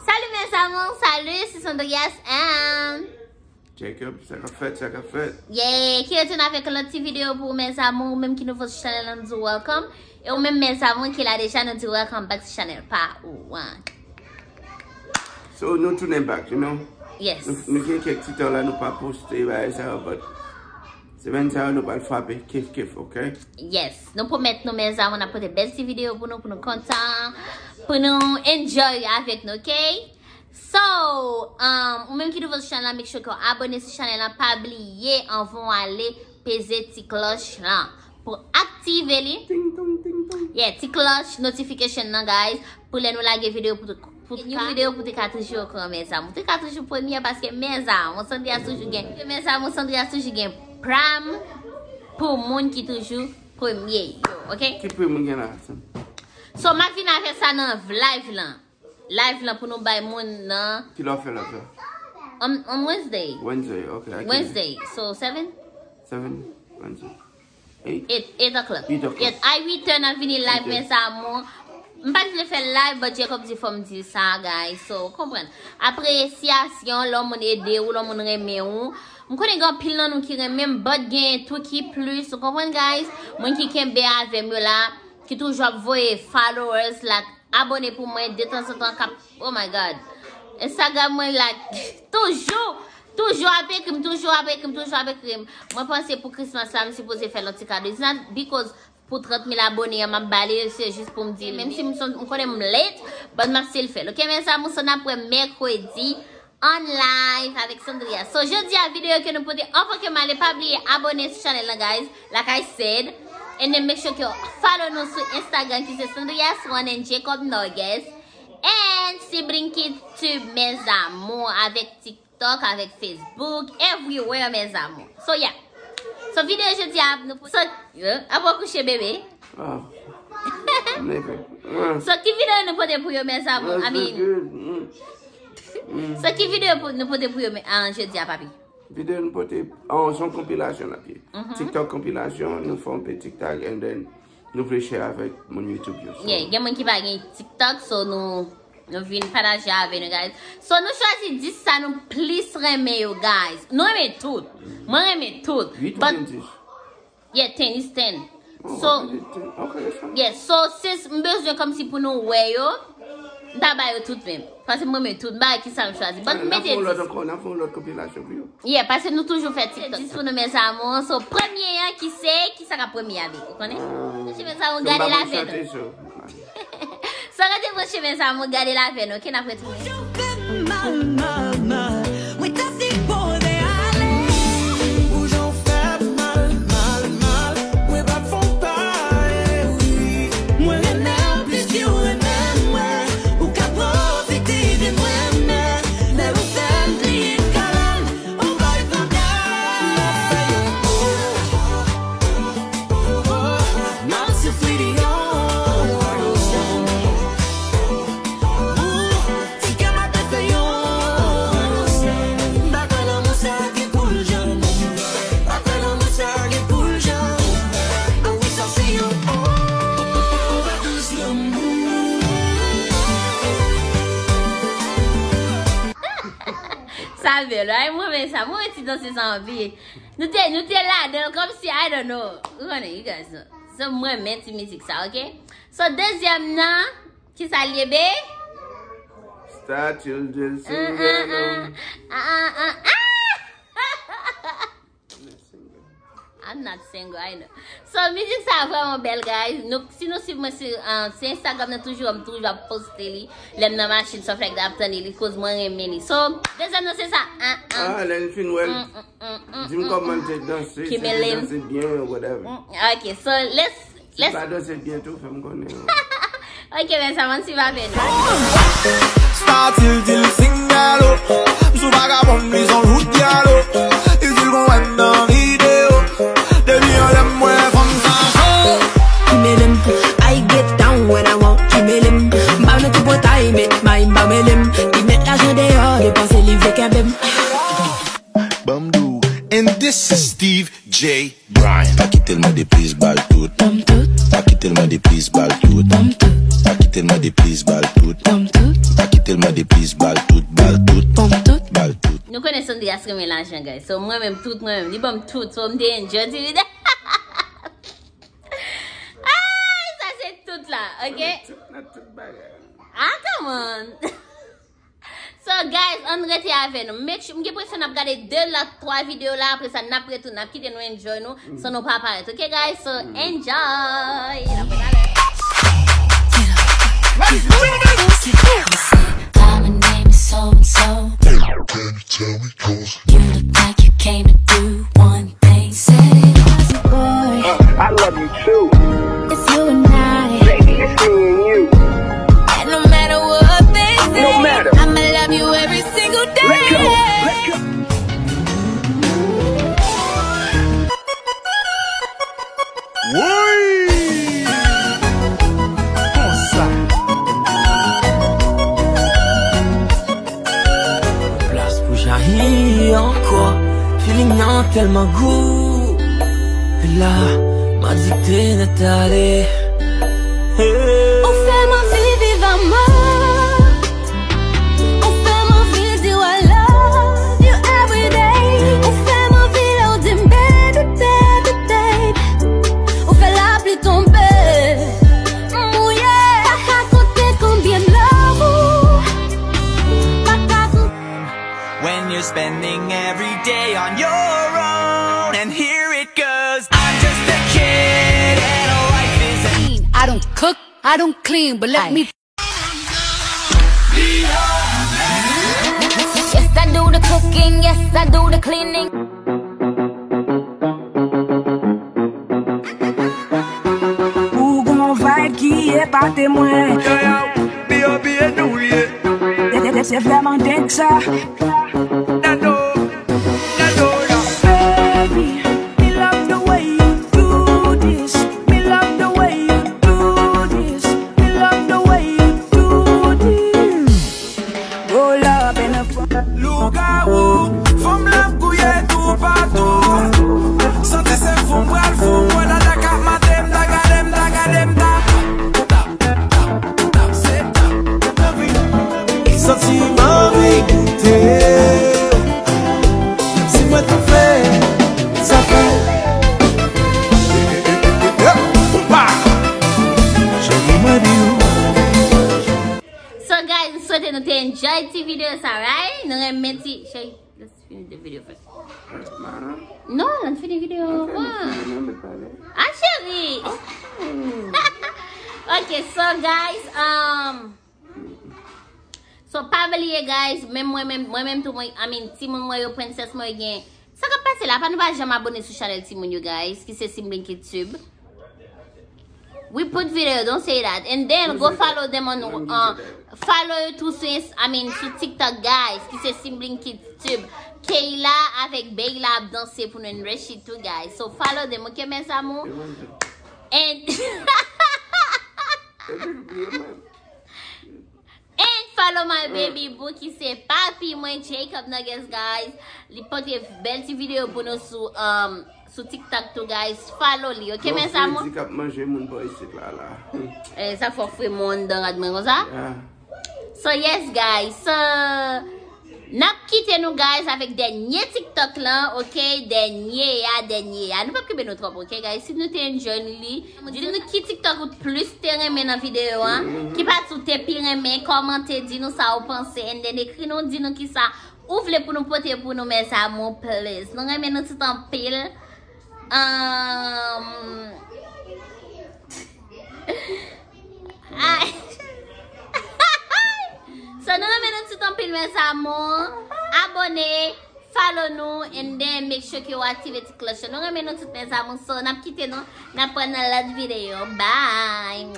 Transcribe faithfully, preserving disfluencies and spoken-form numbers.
Salut mes amours, salut, c'est Sandrias and Jacob, sa k ap fèt, sa k ap fèt? Yeah, ki retounen avèk yon lòt ti videyo pou ou, mes amours, ou menm ki nouvo sou chanèl la, nou di welcome. E ou menm, mes amours, ki la deja, nou di welcome back to chanèl pa ou an. So, nou tounen back, you know? Yes. Nou, nou gen kèk ti tan la, nou pa poste, bagay sa yo, but semèn sa yo, nou pral frape, kif kif, ok? Yes. Nou pwomèt nou, mes amours, n ap pote bèl ti videyo pou nou, pou nou kontan, pou nou enjoy avèk nou, ok? So, um, ou menm ki nouvo sou chanèl la, make sure ke w abone sou chanèl la, pa bliye, anvan w ale, peze ti klòch lan pou aktive li. Ting tong, ting tong. Yeah, ti klòch notification nan, guys, pou lè nou lage videyo pou, pou new videyo pou te ka toujou okouran, mes amours. Te ka toujou premye paske, mes amours, Sandrias toujou gen, mes amours, Sandrias toujou gen pram pou moun ki toujou premye yo, ok? Ki pri moun gen la, Sam? So, m ap vin avè sa nan live lan. Live lan pou nou bay moun nan. Ki lè w fè live la? On, on Wednesday. Wednesday, ok. Wednesday. So, seven? Seven, Wednesday. Eight? Eight, eight o'clock. Eight o'clock. Eight. A uit è n ap vini live, mes amours. M pa t vle fè live, but Jacob di fò m di sa, guys. So, konprann. Apresyasyon, lè yon moun ede ou, lè yon moun renmen ou. M konnen gen anpil nan nou ki renmen m, but gen tou ki plis. Ou konprann, guys? Moun ki kenbe avè m yo la, ki toujou ap voye followers la, abone pou mwen detanzantan k ap, oh my God. Instagram mwen la, toujou, toujou ap ekri m, toujou ap ekri m, toujou ap ekri m. Mwen panse pou Christmas la, m sipoze fè l yon ti kado. It's not because pou trant mil abone an, m ap ba li, se jis pou m di, menm si m son, m konnen m late, but m ap still fè l. Ok, mes amours, so n ap wè mèkredi an live avèk Sandrias. So, jodi a, videyo ke nou pote anvan ke m ale, pa bliye abone sou chanèl lan, guys, like I said. And then make sure ke w follow nou sou Instagram, ki se Sandrias One and Jacob Norges. And Sibling Kids Tube, mes amours, avèk TikTok, avèk Facebook, everywhere, mes amours. So, yeah. So, videyo jodi a, nou pote, so, euh, apre w kouche, bebe. Ah. Nigga. Ah. So, ki videyo nou pote pou yo, mes amours? I mean, good. Mm. Mm. So, ki videyo pou, nou pote pou yo, men, ah, jodi a, papi? Videyo nou pote, oh, se yon konpilasyon n ap ye. Mhm. TikTok konpilasyon, nou fè yon pe TikTok, and then nou vle share avèk moun YouTube yo. So, yeah, gen moun ki pa gen TikTok, so nou, nou vin pataje avè nou, guys. So, nou chwazi dis sa nou plis renmen yo, guys. Nou renmen tout. Mwen renmen tout. Uit oubyen dis? Yeah, ten, it's ten. Oh, so, okay, ten. Okay, that's fine. Yeah, so, since m bezwen kòmsi pou nou wè yo, m ta ba yo tout menm. Paske mwen, men tout, m ba ki sa m chwazi. But m mete dis. N ap fè yon lòt ankò, n ap fè yon lòt konpilasyon pou yo. Yeah, paske nou toujou fè TikTok. Dis pou nou, mes amours. So, premye an ki se, ki sa k ap premye a, baby? Ou konnen? Ah. Mèsi, mes amours, gade la fèt. So, rete branche, mes amours, gade la fèt, ok? N ap retounen. Ou fè m mal, mal, mal. Mwen ta sipoze ale. Ou jan w fè m mal, mal, mal. Mwen p ap fè w pa, eh wi. Mwen renmen w plis ke w renmen mwen. Ou ka pwofite de mwen, men lè ou fè m pliye kalal. Sa bèl, ay, mwen renmen sa. Mwen renmen ti danse sa anpil. Nou te, nou te ladan l kòmsi, I don't know. Ou konnen, you guys know. So, mwen renmen ti mizik sa, ok? So, dezyèm nan, kisa l ye, be? Star Children single. Ah, ah, ah, ah, ah. I'm not single, I know. So, mizik sa vrèman bèl, guys. Nou, si nou swiv mwen sou, uh, sou Instagram nan toujou, m toujou ap poste li. Lè m nan machin, stuff like that, ap tande li, koz mwen renmen li. So, dezyèm nan se sa. Ah, ah. Ah, lè n fin wè l, mm, mm, mm, mm, di m kòman l te danse, si l te danse byen, whatever. Mm, ok, so, let's, let's. Si l pa danse byen tou, fè m konnen. Ok, mes amours, ann swiv avè nou. Star Til Til sing galo. M sou vagabon, m li son jout galo. Li di l gon wè m nan videyo. Depi anlè m wè fanm sa cho. Kimele m, I get down when I want kimele m. M pa nan tripotay, men may m pa mele m. Li met lajan deyò, depanse li vle kenbe m. Bamboo, and this is Steve J Bryan. Pa kite l mande plis, ba Tout. Ban m tout. Pa kite l mande plis, ba l tout. Ban m tout. Pa kite l mande plis, ba l tout. Ban m tout. Pa kite l mande plis, ba l tout, ba l tout. Ban m tout. Ba l tout. Nou konnen Sandy a renmen lajan, guys. So, mwen menm, tout, mwen menm. Li ban m tout. So, m te enjoy ti videyo. Ay, sa se tout la, ok? Tout nan tout bagay. Ah, come on. So, guys, ann rete avè nou. Make sure, m gen presyon n ap gade de la twa videyo la, apre sa, n ap retounen, n ap kite nou enjoy nou, san nou pa parèt. Ok, guys? So, enjoy! N ap retalè. Hi, my name is so and so. Can you tell me cause you look like you came to do one thing. Said it was a boy. I love you too. It's you and I. Baby, it's me and you. And no matter what they say, no matter. I'ma love you every single day. Let's go. Let's go. Woy! Konsa. Plas pou jayi ankò. Feeling nan tèlman gou. E la, m adikte nèt ale. Hey. Ou fè m anvi viv amò. Ou fè m anvi di w I love you every day. Ou fè m anvi lè w di m baby, baby, baby. Ou fè lapli tonbe. M mouye. Pa ka konte konbyen love ou. Pa ka konte. When you're spending every day on your own, and here it goes. I'm just a kid and life is a I don't cook, I don't clean, but let me Yes, I do the cooking, yes, I do the cleaning. Ou gon vibe ki epate mwen. Yo, yo, B O B e nou ye. Se, se, se vrèman deng sa. Nado, Nado, yo. Baby, me love the way you do this. Me love the way you do this. Me love the way you do this. Roll up in the front. Lougawou, fanm la ap gouye toupatou. Santi se fou m pral fou, m wè dada k ap mate m, ta gade m, ta gade m, ta. Santi m anvi goute. Si mwen tou fè, sa fè. Konpa. Cheri mwen di w. So guys, m swete nou te enjoy ti videyo sa, right? Nou renmen ti, cheri, let's finish the video first. Non, let's finish video. Ah, cheri. Ok, so guys, um, so pa bliye guys, menm mwen menm, mwen menm tou mwen, I mean, timoun mwen yo, princess mwen yo gen. Sa k ap pase la, pa nou pa janm abone sou chanèl timoun yo guys, ki se Simbling Kid Tube. We put video, don't say that. And then go follow them on, uh, follow yo tou sou Inst-, I mean, sou TikTok guys, ki se Simbling Kid Tube. Kayla avèk Bayla ap danse pou nou and Rashid tou guys. So follow them, ok mes amours? And And follow my baby boo ki se papi mwen Jacob Nuggets guys. Li pote bèl ti videyo pou nou sou, um, sou TikTok tou guys. Follow li, ok mes amours? Fredi k ap manje moun bò isit la la. Eh, sa fò fre moun dan rad mwen konsa. Yeah. So yes guys, so n ap kite nou guys avèk dènye TikTok lan, ok? Dènye a, dènye a. Nou p ap kenbe nou twòp, ok guys? Si nou te enjoy li, di nou ki TikTok ou t plis te renmen nan videyo an, ki pati ou te pi renmen, kòmante, di nou sa ou panse, and then ekri nou, di nou kisa ou vle pou nou pote pou nou mes amours, please. Nou renmen nou tout anpil. Um, Ay. So, nou renmen nou tout anpil mes amours. Abone, follow nou, and then make sure ke w aktive ti klòch la. Nou renmen nou tout mes amours. So, n ap kite nou, n ap pran nan lòt videyo. Bye.